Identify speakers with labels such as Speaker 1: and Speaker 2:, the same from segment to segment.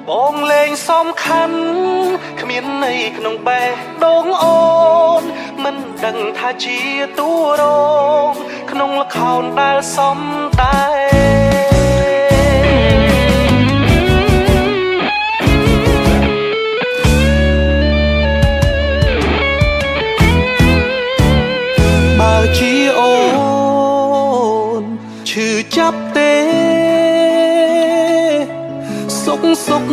Speaker 1: បងលេងសំខាន់គ្មានន័យក្នុងបេះដូងអូនមិនដឹងថាជាតួរងក្នុងល្ខោនដែលសំដែងបើជាអូនឈឺចាប់ទេសុកសុក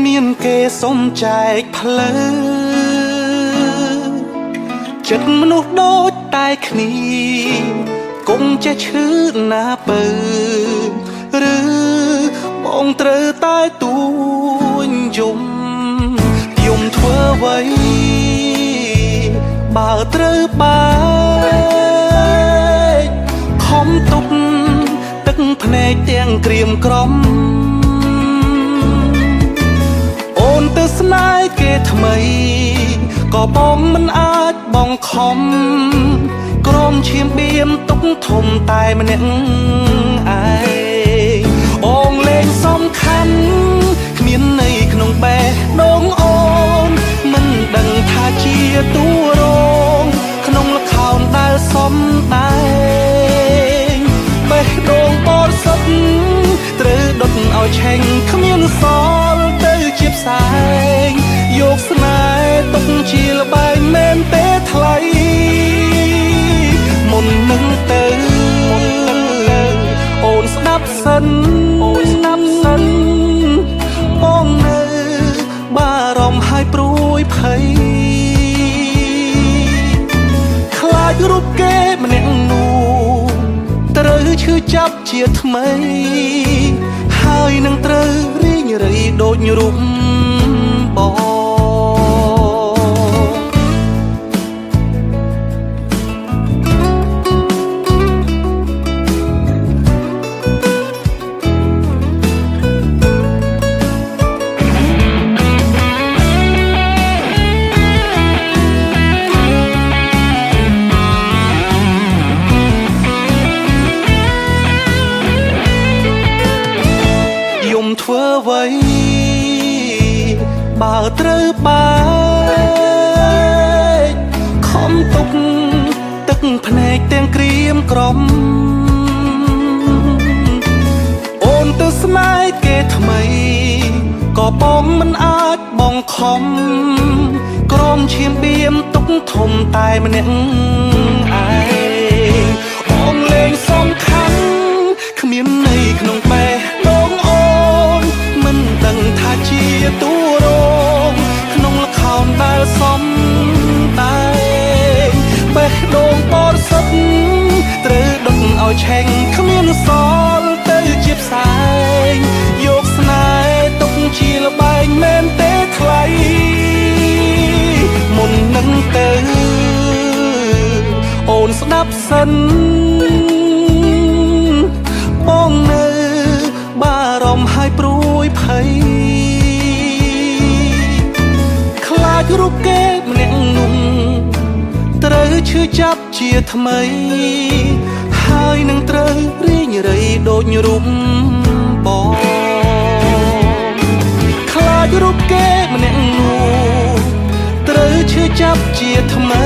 Speaker 1: មានគេសុំចែកផ្លូវចិត្តមនុស្សដូចតែគ្នាគង់ចេះឈឺណាពៅឬបងត្រូវតែទួញយំយំធ្វើអ្វីបើត្រូវបែកខំទុកទឹកភ្នែកទាំងក្រៀមក្រំ អូនទៅស្នេហ៍គេថ្មីក៏បងមិនអាចបងខំក្រមឈាមបៀមទុកធំតែម្នាក់ឯងអូនលេងសំខាន់គ្មានន័យក្នុងបេះដូងអូនមិនដឹងថាជាតួរងក្នុងល្ខោនដែលសំដែងបេះដូងបរិសុទ្ធត្រូវដុតឲ្យឆេងគ្មានសល់ទៅជាផ្សែងយកស្នេហ៍ទុកជាល្បែងមែនទេថ្លៃមុននឹងទៅអូនស្ដាប់សិនអូនស្ដាប់សិនបងនៅបារម្ភហើយព្រួយភ័យ ខ្លាចរូបគេម្នាក់នោះត្រូវឈឺចាប់ជាថ្មី ហើយនឹងត្រូវរីងរៃដូចរូបបង យំធ្វើអ្វីបើត្រូវបែកខំទុកទឹកភ្នែកទាំងក្រៀមក្រំអូនទៅស្នេហ៍គេថ្មីក៏បងមិនអាចបងខំក្រមឈាមបៀមទុកធំតែម្នាក់ឯងបងលេងសំខាន់គ្មានន័យក្នុងបេះដូងអូនមិនដឹងថាជាតួរងក្នុងល្ខោនដែលសំដែងបេះដូងបរិសុទ្ធត្រូវដុតឲ្យឆេងគ្មានសល់ទៅជាផ្សែងយកស្នេហ៍ទុកជាល្បែងមែនទេថ្លៃមុននឹងទៅអូនស្ដាប់សិនបងនៅបារម្ភហើយព្រួយភ័យខ្លាចរូបគេម្នាក់នោះត្រូវឈឺចាប់ជាថ្មី ហើយនឹងត្រូវរីងរៃដូចរូបបងខ្លាចរូបគេម្នាក់នោះត្រូវឈឺចាប់ជាថ្មី